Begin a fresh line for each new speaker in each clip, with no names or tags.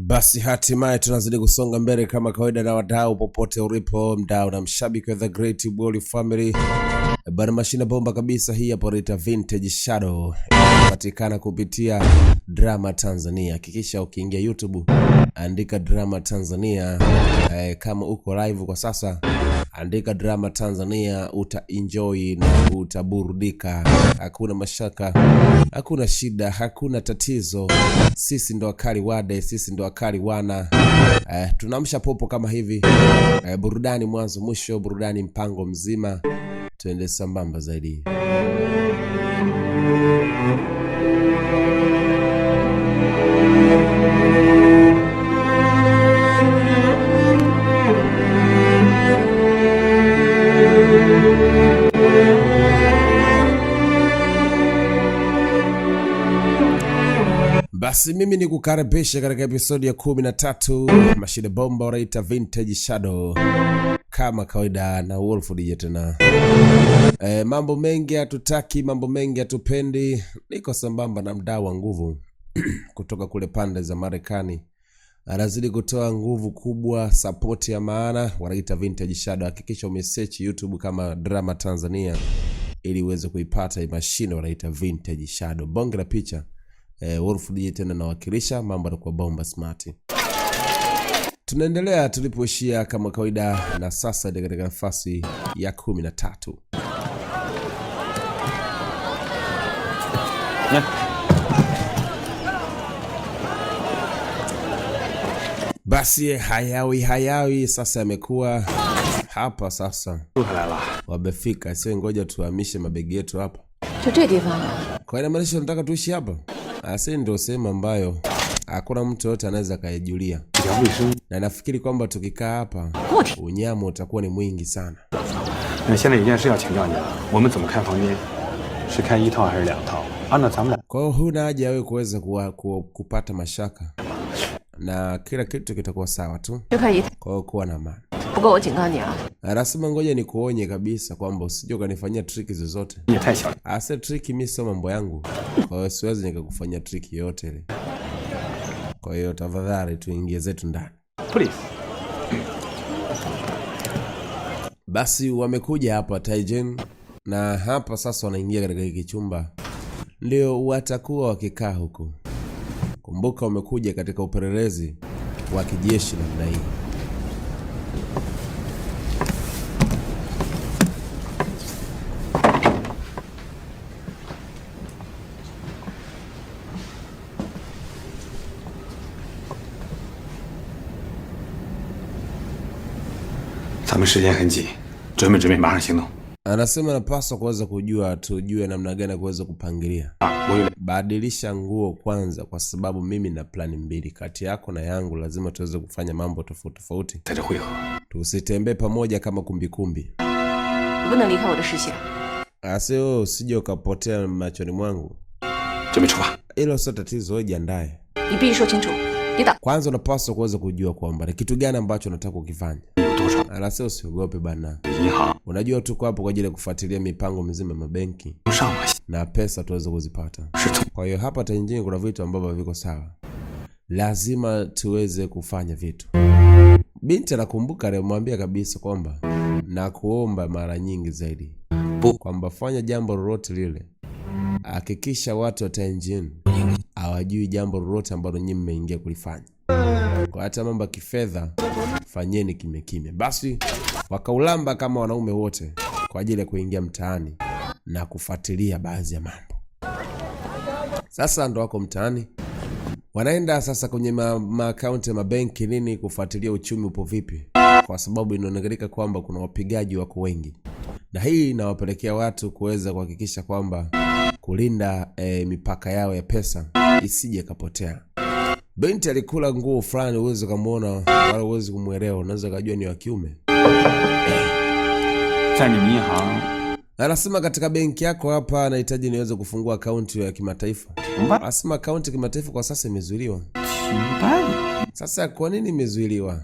Basi hatimaye tunazidi kusonga mbele kama kawaida, na wadau popote ulipo, mdau na mshabiki wa The Great Ball Family bana, mashine bomba kabisa hii hapo inaitwa Vintage Shadow, inapatikana kupitia Drama Tanzania. Hakikisha ukiingia YouTube andika Drama Tanzania. Kama uko live kwa sasa andika Drama Tanzania, uta enjoy na utaburudika. Hakuna mashaka, hakuna shida, hakuna tatizo. Sisi ndo wakali wade, sisi ndo wakali wana. Tunamsha popo kama hivi. Burudani mwanzo mwisho, burudani mpango mzima, tuende sambamba zaidi. Basi mimi ni kukaribisha katika episodi ya 13 mashine bomba wanaita Vintage Shadow kama kawaida na Wolf DJ tena. Mambo mengi hatutaki, mambo mengi hatupendi. Niko sambamba na mdau wa nguvu kutoka kule pande za Marekani, anazidi kutoa nguvu kubwa, sapoti ya maana, wanaita Vintage Shadow. Hakikisha umesearch YouTube kama Drama Tanzania ili uweze kuipata hii mashine wanaita Vintage Shadow, bonge la picha. Wolf DJ tena nawakilisha, mambo yanakuwa bomba smart. Tunaendelea tulipoishia kama kawaida, na sasa ni katika nafasi ya 13. Basi hayawi hayawi sasa yamekuwa hapa sasa,
住下来了。
wamefika. Sio, ngoja tuhamishe mabegi yetu hapa.
就这地方啊，
Kwa hiyo inamaanisha unataka tuishi hapa? Asi ndio sehemu ambayo hakuna mtu yoyote anaweza akaijulia,
比较卫生。
na nafikiri kwamba tukikaa hapa unyama utakuwa ni mwingi sana.
那现在有件事要请教你了，我们怎么开房间？是开一套还是两套？按照咱们俩
Kwa hiyo huna haja wewe kuweza kupata mashaka na kila kitu kitakuwa sawa tu.
就开一。
Kwa hiyo kuwa na amani.
不过我警告你啊，
Anasema ngoja nikuonye kabisa kwamba usije ukanifanyia triki zozote.
也太小了，
Ase triki mi sio mambo yangu, kwa hiyo siwezi nikakufanyia triki yoyote ile. Kwa hiyo tafadhali tuingie zetu ndani.
Please。
Basi wamekuja hapa Taijen, na hapa sasa wanaingia katika hiki chumba, ndio watakuwa wakikaa huku. Kumbuka wamekuja katika upelelezi wa kijeshi namna hii.
咱们时间很紧，准备准备，马上行动。
Anasema napaswa kuweza kujua, tujue namna gani ya kuweza kupangilia.
啊，我有
Badilisha nguo kwanza, kwa sababu mimi na plani mbili, kati yako na yangu. Lazima tuweze kufanya mambo tofauti tofauti,
在这会合。
tusitembee pamoja kama kumbikumbi.
你不能离开我的视线。
Ase wewe usije ukapotea machoni mwangu.
准备出发。
Hilo sio tatizo, wewe jiandae
你必须说清楚，你打
kwanza. Unapaswa kuweza kujua kwamba ni kitu gani ambacho unataka kukifanya.
有多少
Anasema usiogope bana,
银行
unajua tuko hapo kwa ajili ya kufuatilia mipango mizima ya mabenki
上吗？
na pesa tuweze kuzipata.
是从
Kwa hiyo hapa Tanjini kuna vitu ambavyo haviko sawa, lazima tuweze kufanya vitu. Binti anakumbuka alimwambia kabisa kwamba na kuomba mara nyingi zaidi kwamba fanya jambo lolote lile, hakikisha watu wa Tanjini hawajui jambo lolote ambalo nyinyi mmeingia kulifanya. Kwa hata mambo ya kifedha fanyeni kimya kimya. Basi wakaulamba kama wanaume wote kwa ajili ya kuingia mtaani na kufuatilia baadhi ya mambo. Sasa ndo wako mtaani, wanaenda sasa kwenye maakaunti ya mabenki nini, kufuatilia uchumi upo vipi, kwa sababu inaonekana kwamba kuna wapigaji wako wengi, na hii inawapelekea watu kuweza kuhakikisha kwamba kulinda mipaka yao ya pesa isije kapotea. Binti alikula nguo fulani, huwezi ukamwona wala huwezi kumwelewa, unaweza ukajua ni wa kiume.
在你们银行
Anasema katika benki yako hapa nahitaji niweze kufungua akaunti ya kimataifa.
停办，
Anasema akaunti ya kimataifa kwa sasa imezuiliwa.
停办。
Sasa kwa nini imezuiliwa?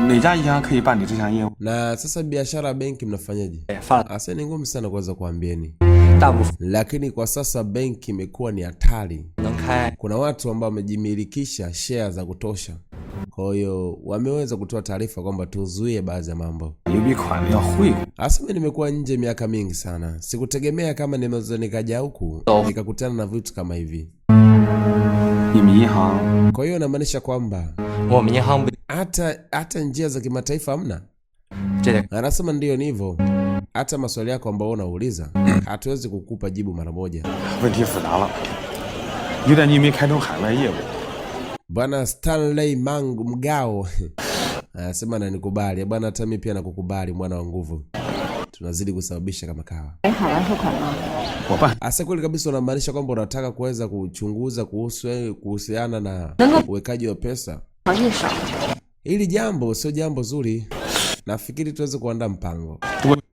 哪家银行可以办理这项业务？
Na sasa biashara ya benki mnafanyaje?
发
Asa ni ngumu sana kuweza kuambieni,
大部分
lakini kwa sasa benki imekuwa ni hatari.
能开
Kuna watu ambao wamejimilikisha share za kutosha, kwa hiyo wameweza kutoa taarifa kwamba tuzuie baadhi ya mambo.
有笔款要汇过，
Hasa mimi nimekuwa nje miaka mingi sana, sikutegemea kama nimeweza nikaja huku nikakutana na vitu kama hivi.
你们银行
Kwa hiyo inamaanisha kwamba
我们银行不
hata njia za kimataifa hamna.
这得
Anasema ndiyo, ni hivyo. Hata maswali yako ambayo unauliza hatuwezi kukupa jibu mara moja.
问题复杂了，一旦你没开通海外业务，
Bwana Stanley Mangu Mgao anasema ananikubali bwana, hata mimi pia nakukubali mwana wa nguvu. Tunazidi kusababisha kama kawa.
哎，海外汇款吗？
我办
Asa kweli kabisa, unamaanisha kwamba unataka kuweza kuchunguza kuhusu kuhusiana na uwekaji wa pesa.
行业少，
Hili jambo sio jambo zuri, nafikiri tuweze kuandaa mpango.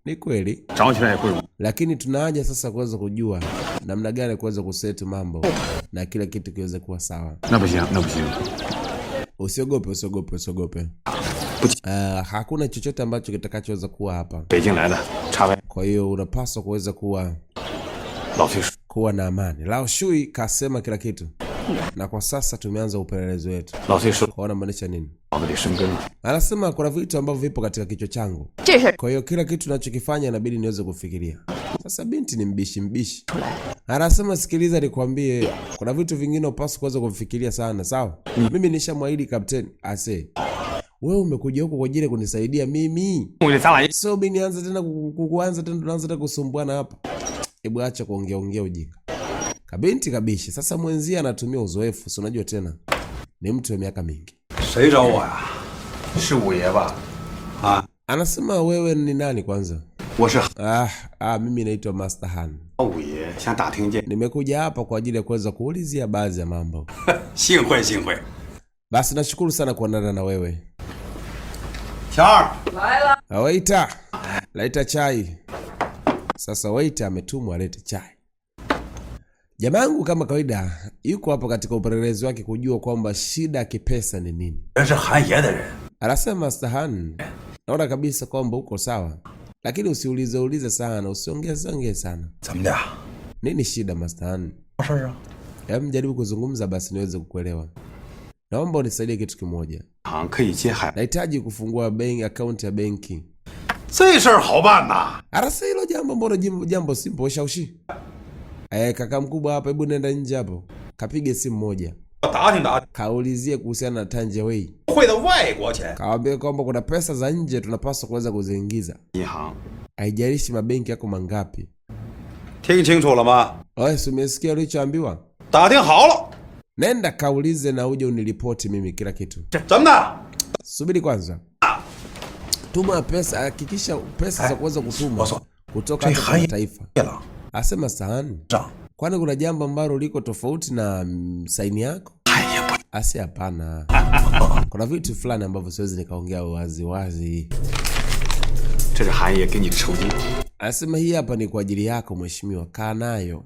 Ni kweli,
找起来也不容易。
lakini tuna haja sasa kuweza kujua namna gani kuweza kuseti mambo na kila kitu kiweze kuwa sawa.
那不行，那不行，
Usiogope, usiogope, usiogope. Hakuna chochote ambacho kitakachoweza kuwa hapa.
北京来的查外
Kwa hiyo unapaswa kuweza kuwa
老崔说
kuwa na amani. Lao Shui kasema kila kitu, na kwa sasa tumeanza upelelezi wetu.
老崔说
Kwa hiyo anamaanisha nini?
脑子里生根了。
Anasema kuna vitu ambavyo vipo katika kichwa changu,
这事儿
kwa hiyo kila kitu nachokifanya inabidi niweze kufikiria. Sasa binti ni mbishi mbishi, anasema sikiliza, nikwambie, kuna vitu vingine upaswa kuweza kufikiria sana, sawa? Mimi nishamwahidi kapteni ase, wewe umekuja huku kwa ajili ya kunisaidia mimi,
我给咱俩一
so mi nianze tena kuanza tena tunaanza tena kusumbuana hapa. Hebu acha kuongea ongea ujinga. Kabinti kabishi. Sasa mwenzie anatumia uzoefu, si unajua tena ni mtu wa miaka mingi.
谁找我呀？
是五爷吧？
Anasema wewe ni nani kwanza?
我是
Mimi naitwa Master Han.
五爷，想打听见
Nimekuja hapa kwa ajili ya kuweza kuulizia baadhi ya mambo.
幸会幸会。
Basi nashukuru sana kuonana na wewe.
小二，
Waiter, leta chai. Sasa waiter ametumwa alete chai. Jamaa yangu kama kawaida yuko hapo katika upelelezi wake kujua kwamba shida ya kipesa ni nini.
真是韩爷的人，
Anasema Master Han, naona kabisa kwamba uko sawa, lakini usiulize ulize sana, usiongeze ongee sana.
怎么的？
Nini shida Master Han?
事儿啊？
Hebu jaribu kuzungumza basi niweze kukuelewa. Naomba unisaidie kitu kimoja.
行可以接海
Nahitaji kufungua bank account ya benki.
这事儿好办呐。
Arasa hilo jambo mbona jambo simple shaushi. Kaka mkubwa hapa, hebu nenda nje hapo. Kapige simu moja.
我打听打听，
Kaulizie kuhusiana na Tanjewei.
汇的外国钱，
Kawaambie kwamba kuna pesa za nje tunapaswa kuweza kuziingiza.
银行，
Haijalishi mabenki yako mangapi.
听清楚了吗？
Wewe si umesikia ulichoambiwa?
打听好了，
Nenda kaulize na uje uniripoti mimi kila kitu.
怎么的？
Subiri kwanza. Tuma pesa, hakikisha pesa za kuweza kutuma
Waso.
kutoka hata
这韩
kimataifa.
爷了，
Asema sahani.
长，
Kwani kuna jambo ambalo liko tofauti na saini yako? Asi, hapana. Kuna vitu fulani ambavyo siwezi nikaongea wazi wazi.
这是韩爷给你的酬金。
Anasema hii hapa ni kwa ajili yako mheshimiwa, kaa nayo.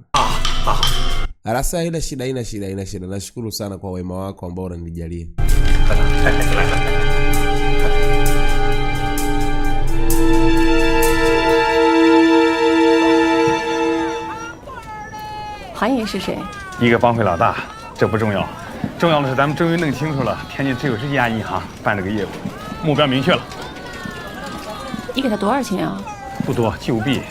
Arasa, ila shida, ina shida, ina shida. Nashukuru sana kwa wema wako ambao unanijalia.
韩爷是谁？
一个帮会老大，这不重要，重要的是咱们终于弄清楚了，天津只有这家银行办这个业务，目标明确了，
你给他多少钱啊？
不多，旧币。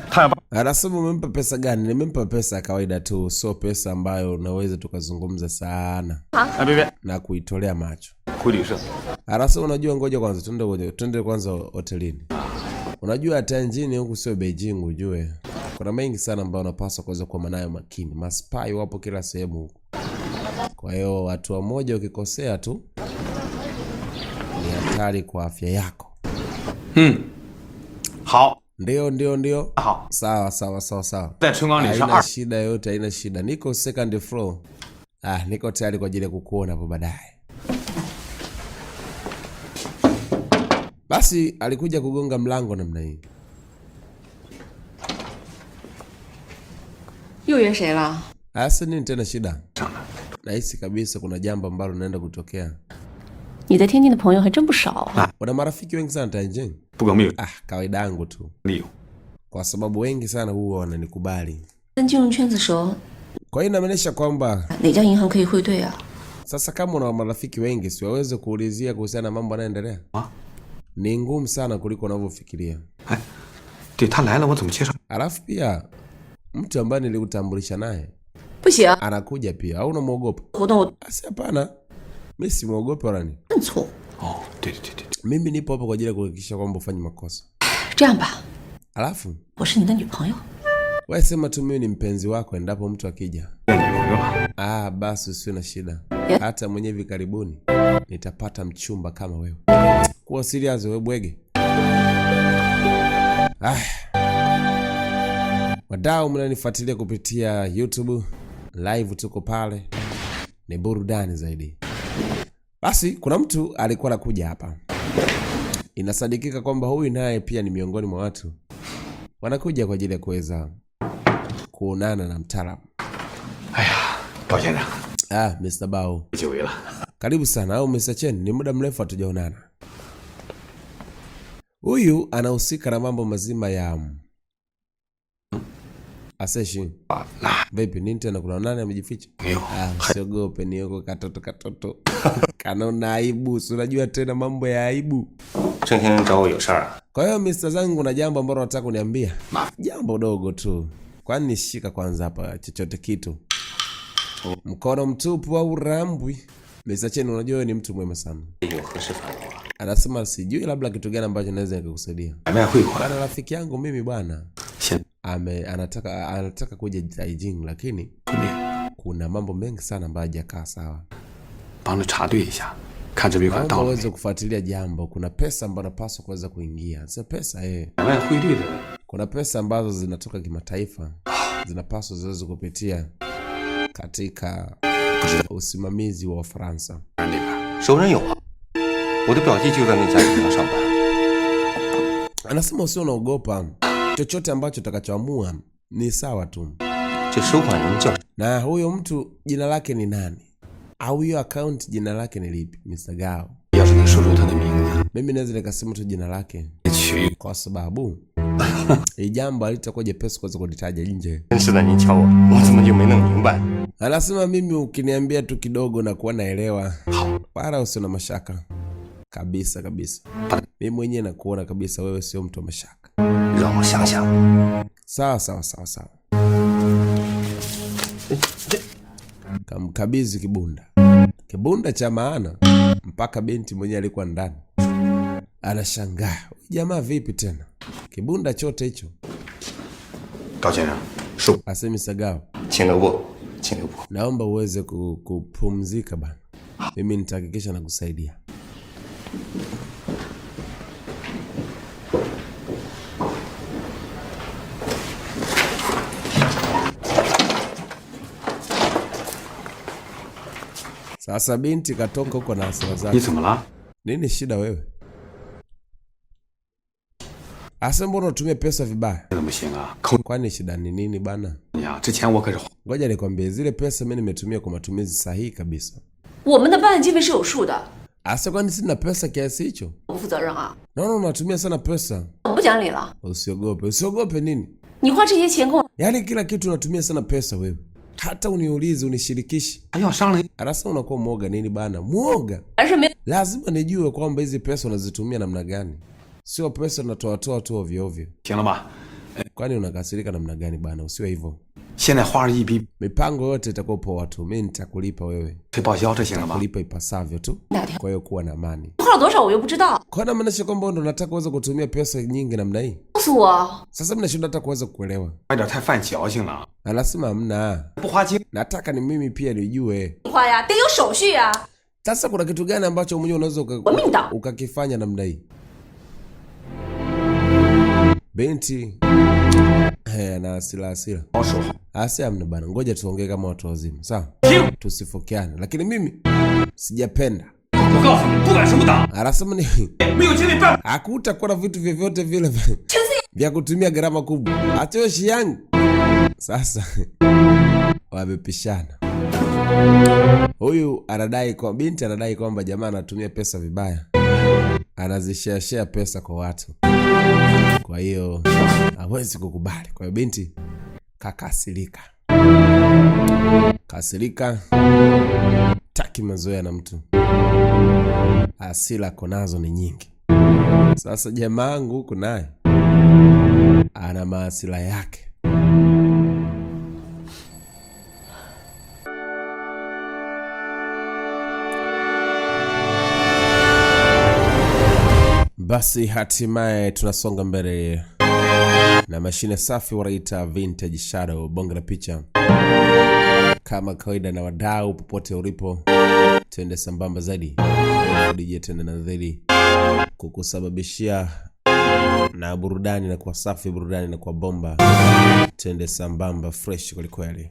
他要把
Anasema umempa pesa gani? Nimempa pesa ya kawaida tu, sio pesa ambayo unaweza tukazungumza sana
哎，别别，
na kuitolea macho.
回旅社。
Anasema unajua, ngoja kwanza twende, twende kwanza hotelini. Unajua Tianjin huku sio Beijing, ujue kuna mengi sana ambayo unapaswa kuweza kuwa nayo makini. Maspai wapo kila sehemu huku, kwa hiyo hatua moja ukikosea tu ni hatari kwa afya yako.
好，
Ndio, ndio, ndio.
好，
Sawa, sawa, sawa, sawa.
在春光里是
Haina
二
shida yoyote, haina shida. Niko second floor. Niko tayari kwa ajili ya kukuona hapo baadaye. Basi alikuja kugonga mlango namna hii.
又约谁了？
Asa nini tena shida? Nahisi kabisa kuna jambo ambalo linaenda kutokea.
你在天津的朋友还真不少啊。
Una marafiki wengi sana Tianjin?
不过没有
Kawaida yangu tu,
理由。
kwa sababu wengi sana huwa wananikubali.
跟金融圈子熟，
Kwa hiyo inamaanisha kwamba
哪家银行可以汇兑啊？
sasa kama una marafiki wengi, si waweze kuulizia kuhusiana na mambo yanayoendelea? Ni ngumu sana kuliko unavyofikiria.
哎，对他来了，我怎么介绍？
Alafu pia mtu ambaye nilikutambulisha naye
不行，
anakuja pia, au unamwogopa?
活动我
Asi, hapana, mi simwogopi wala nini.
认错误。
哦，对对对对对，
Mimi nipo hapa kwa ajili ya kuhakikisha kwamba ufanye makosa.
这样吧，
Alafu
我是你的女朋友，
wewe sema tu mimi ni mpenzi wako, endapo mtu akija,
女朋友了。
ah, basi usiwe na shida.
Yeah.
Hata mwenyewe hivi karibuni nitapata mchumba kama wewe. Kuwa serious wewe bwege. Ah. Wadau mnanifuatilia kupitia YouTube live, tuko pale, ni burudani zaidi. Basi kuna mtu alikuwa anakuja hapa, inasadikika kwamba huyu naye pia ni miongoni mwa watu wanakuja kwa ajili ya kuweza kuonana na mtaalamu.
哎呀，高先生，
Ah, Mr. Bao,
久违了。
karibu sana. Au Mr. Chen, ni muda mrefu hatujaonana. Huyu anahusika na mambo mazima ya Aseshi. Vipi nini tena, kuna nani amejificha?
没有，
Ah, usiogope, ni yuko katoto katoto kanaona aibu, si unajua tena mambo ya aibu.
郑先生找我有事儿啊？
Kwa hiyo Mr. Zangu, kuna jambo ambalo nataka kuniambia, jambo dogo tu. Kwani nishika kwanza hapa chochote kitu, mkono mtupu au rambwi? Mr. Chen, unajua wewe ni mtu mwema sana.
有何事烦我啊？
Anasema sijui labda kitu gani ambacho naweza nikakusaidia.
买卖汇款
Bwana rafiki yangu mimi bwana
先
ame anataka anataka kuja Taijing, lakini
出面
kuna mambo mengi sana ambayo hajakaa sawa.
帮着查对一下，看这笔款
Naomba
到了
uweze
没？
kufuatilia jambo. Kuna pesa ambayo napaswa kuweza kuingia. Sio pesa eh.
买卖汇率的
Kuna pesa ambazo zinatoka kimataifa zinapaswa ziweze kupitia katika usimamizi wa Ufaransa.
那边，
熟人有啊，我的表弟就在那家银行上班。
Anasema usio unaogopa chochote ambacho utakachoamua ni sawa tu.
这收款人叫
Na huyo mtu jina lake ni nani? Au hiyo akaunti jina lake ni lipi? Mr. Gao.
要是能说出他的名字，
Mimi naweza nikasema tu jina lake
取
kwa sababu hili jambo halitakuwa jepesi kuweza kulitaja nje.
真是的，您瞧我，我怎么就没弄明白？
Anasema mimi ukiniambia tu kidogo na kuwa naelewa, wala usio na mashaka kabisa kabisa. Mimi mwenyewe nakuona kabisa wewe sio mtu wa mashaka.
让我想想，
Sawa sawa sawa sawa. Kamkabidhi kibunda, kibunda cha maana, mpaka binti mwenyewe alikuwa ndani anashangaa, "Huyu jamaa vipi tena, kibunda chote hicho."
高先生，收，
Asemi Sagao,
请留步，请留步。
naomba uweze kupumzika bana, mimi nitahakikisha nakusaidia. Sasa binti katoka huko na hasira
你
zake.
怎么了？
Nini shida wewe? Asa, mbona unatumia pesa vibaya?
这怎么行啊？扣
Kwani shida ni nini bana?
你啊！之前我可是
Ngoja nikwambie, zile pesa mimi nimetumia kwa matumizi sahihi kabisa.
我们的办案经费是有数的，
Asa, kwani sina pesa kiasi hicho?
我不负责任啊，
Naona unatumia sana pesa.
我不讲理了。
Usiogope, usiogope nini?
你花这些钱跟我
Yaani kila kitu unatumia sana pesa wewe, hata uniulize unishirikishi.
还要商量。
Anasema unakuwa mwoga nini bana? Mwoga?
还是没
Lazima nijue kwamba hizi pesa unazitumia namna gani, sio pesa unatoatoa tu ovyo ovyo.
行了吧？
Kwani unakasirika namna gani bana? Usiwe hivyo,
现在花了一笔
mipango yote itakuwa poa tu. Mimi nitakulipa wewe,
这报销，这行了吧？
kulipa ipasavyo tu.
哪条
Kwa hiyo kuwa na amani.
花了多少我又不知道，
Kwa nini maanisha kwamba ndo nataka uweze kutumia pesa nyingi namna hii?
告诉我，
Sasa mimi nashindwa hata kuweza kuelewa.
有点太犯矫情了，
Anasema hamna,
不花精
nataka ni mimi pia nijue.
花呀，得有手续呀。
Sasa kuna kitu gani ambacho mwenyewe unaweza
我命党
ukakifanya namna hii? Binti na hasira hasira.
保守，
Asi hamna bana, ngoja tuongee kama watu wazima, sawa? Tusifokeane, lakini mimi sijapenda.
我告诉你，不管什么党，
Anasema ni
没有精力办。
hakutakuwa na vitu vyovyote vile vya kutumia gharama kubwa. Achoshi yangu. Sasa wamepishana. Huyu anadai kwa binti anadai kwamba jamaa anatumia pesa vibaya, anazisheashea pesa kwa watu, kwa hiyo hawezi kukubali. Kwa hiyo binti kakasirika. Kasirika, taki mazoea na mtu, hasira konazo ni nyingi. Sasa jamaangu huku naye ana maasila yake. Basi hatimaye tunasonga mbele na mashine safi wanaita Vintage Shadow, bonge la picha kama kawaida, na wadau popote ulipo, twende sambamba zaidi DJ tena na zaidi kukusababishia na burudani na kwa safi, burudani na kwa bomba, twende sambamba fresh kwelikweli.